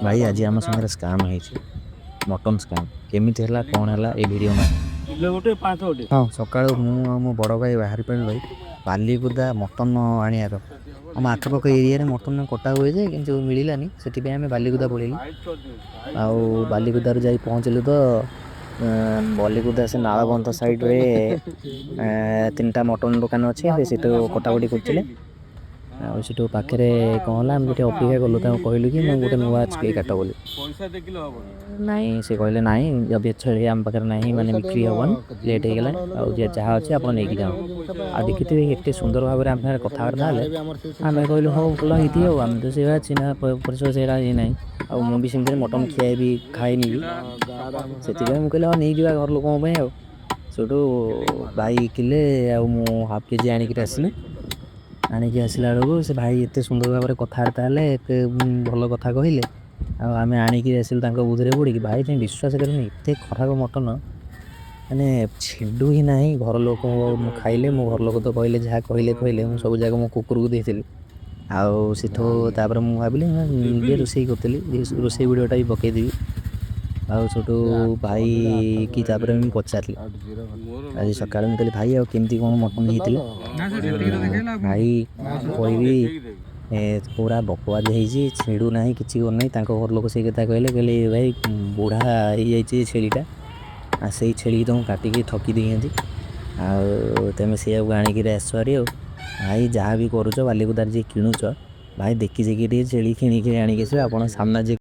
ଭାଇ, ଆଜି ଆମ ସାଙ୍ଗରେ ସ୍କାମ୍ ହେଇଛି, ମଟନ୍ ସ୍କାମ୍। କେମିତି ହେଲା, କ'ଣ ହେଲା, ଏ ଭିଡ଼ିଓ ନା କିଲୋ ଗୋଟେ 5 ଗୋଟେ। ହଁ, ସକାଳୁ ମୁଁ ଆଉ ମୋ ବଡ଼ ଭାଇ ବାହାରି ପଡ଼ିଲୁ ବାଲିକୁଦା ମଟନ୍ ଆଣିବାର। ଆମ ଆଖପାଖ ଏରିଆରେ ମଟନ୍ କଟା ହୁଏ ଯେ, କିନ୍ତୁ ମିଳିଲାନି। ସେଥିପାଇଁ ଆମେ ବାଲିକୁଦା ପଳେଇଲୁ। ଆଉ ବାଲିକୁଦାରୁ ଯାଇ ପହଞ୍ଚିଲୁ ତ ବାଲିକୁଦା ସେ ନାଳବନ୍ଧ ସାଇଡ଼୍ରେ ତିନିଟା ମଟନ୍ ଦୋକାନ ଅଛି, ସେ ସେଠୁ କଟାକଟି କରୁଥିଲେ। ଆଉ ସେଠୁ ପାଖରେ କ'ଣ ହେଲା, ଆମେ ସେଠି ଅପେକ୍ଷା କଲୁ। ତାଙ୍କୁ କହିଲୁ କି ମୁଁ ଗୋଟେ ନୂଆ ଛେଳି କାଟ ବୋଲି। ପଇସା ଦେଖିଲେ ହବନି। ନାଇଁ, ସେ କହିଲେ ନାଇଁ, ଯଦି ଛେଳି ଆମ ପାଖରେ ନାହିଁ, ମାନେ ବିକ୍ରି ହେବନି, ଲେଟ୍ ହେଇଗଲାଣି, ଆଉ ଯେ ଯାହା ଅଛି ଆପଣ ନେଇକି ଯାଆନ୍ତୁ। ଆଉ ଦେଖିଥିବେ, ଏତେ ସୁନ୍ଦର ଭାବରେ ଆମ ସାଙ୍ଗରେ କଥାବାର୍ତ୍ତା ହେଲେ। ଆମେ କହିଲୁ ହଉ, ଭଲ ହେଇଥିବ। ଆଉ ଆମେ ତ ସେଇଭଳିଆ ଚିହ୍ନା ପରିଚୟ ସେଇଟା ଇଏ ନାହିଁ। ଆଉ ମୁଁ ବି ସେମିତିରେ ମଟନ୍ ଖିଆଇ ବି ଖାଇନି ବି। ସେଥିପାଇଁ ମୁଁ କହିଲି ଆଉ ନେଇଯିବା ଘର ଲୋକଙ୍କ ପାଇଁ। ଆଉ ସେଇଠୁ ଭାଇ କିଲେ ଆଉ ମୁଁ ହାଫ୍ କେଜି ଆଣିକିରି ଆସିଲି। ଆଣିକି ଆସିଲା ବେଳକୁ ସେ ଭାଇ ଏତେ ସୁନ୍ଦର ଭାବରେ କଥାବାର୍ତ୍ତା ହେଲେ, ଏତେ ଭଲ କଥା କହିଲେ, ଆଉ ଆମେ ଆଣିକି ଆସିଲୁ ତାଙ୍କ ବୁଦ୍ଧିରେ ପଡ଼ିକି। ଭାଇ, ତୁମେ ବିଶ୍ୱାସ କରିବନି, ଏତେ ଖରାପ ମଟନ୍, ମାନେ ଛିଣ୍ଡୁ ହିଁ ନାହିଁ। ଘର ଲୋକ ଖାଇଲେ, ମୋ ଘର ଲୋକ ତ କହିଲେ ଯାହା କହିଲେ କହିଲେ, ମୁଁ ସବୁ ଯାକ ମୋ କୁକୁରକୁ ଦେଇଥିଲି। ଆଉ ସେଠୁ ତାପରେ ମୁଁ ଭାବିଲି ମୁଁ ନିଜେ ରୋଷେଇ କରିଥିଲି, ରୋଷେଇ ଭିଡ଼ିଓଟା ବି ପକେଇଦେବି। ଆଉ ସେଠୁ ଭାଇ କି ତାପରେ ମୁଁ ପଚାରିଲି ଆଜି ସକାଳେ, ମୁଁ କହିଲି, ଭାଇ, ଆଉ କେମିତି କ'ଣ ମଟନ୍ ହେଇଥିଲା? ଭାଇ, କହିବି ଏ ପୁରା ବକବାଜ ହେଇଛି, ଛିଡ଼ୁ ନାହିଁ, କିଛି କରୁନାହିଁ। ତାଙ୍କ ଘର ଲୋକ ସେଇ କଥା କହିଲେ, କହିଲେ ଭାଇ, ବୁଢ଼ା ହେଇଯାଇଛି ଏ ଛେଳିଟା, ଆଉ ସେଇ ଛେଳିକି ତମକୁ କାଟିକି ଠକି ଦେଇଛନ୍ତି, ଆଉ ତମେ ସେଇଆକୁ ଆଣିକିରି ଆସ ଭାରି। ଆଉ ଭାଇ, ଯାହା ବି କରୁଛ, ବାଲିକୁଦାରେ ଯିଏ କିଣୁଛ, ଭାଇ, ଦେଖି ଦେଖି ଟିକେ ଛେଳି କିଣିକି ଆଣିକି ଆସିବ। ଆପଣ ସାମ୍ନା ଯିଏ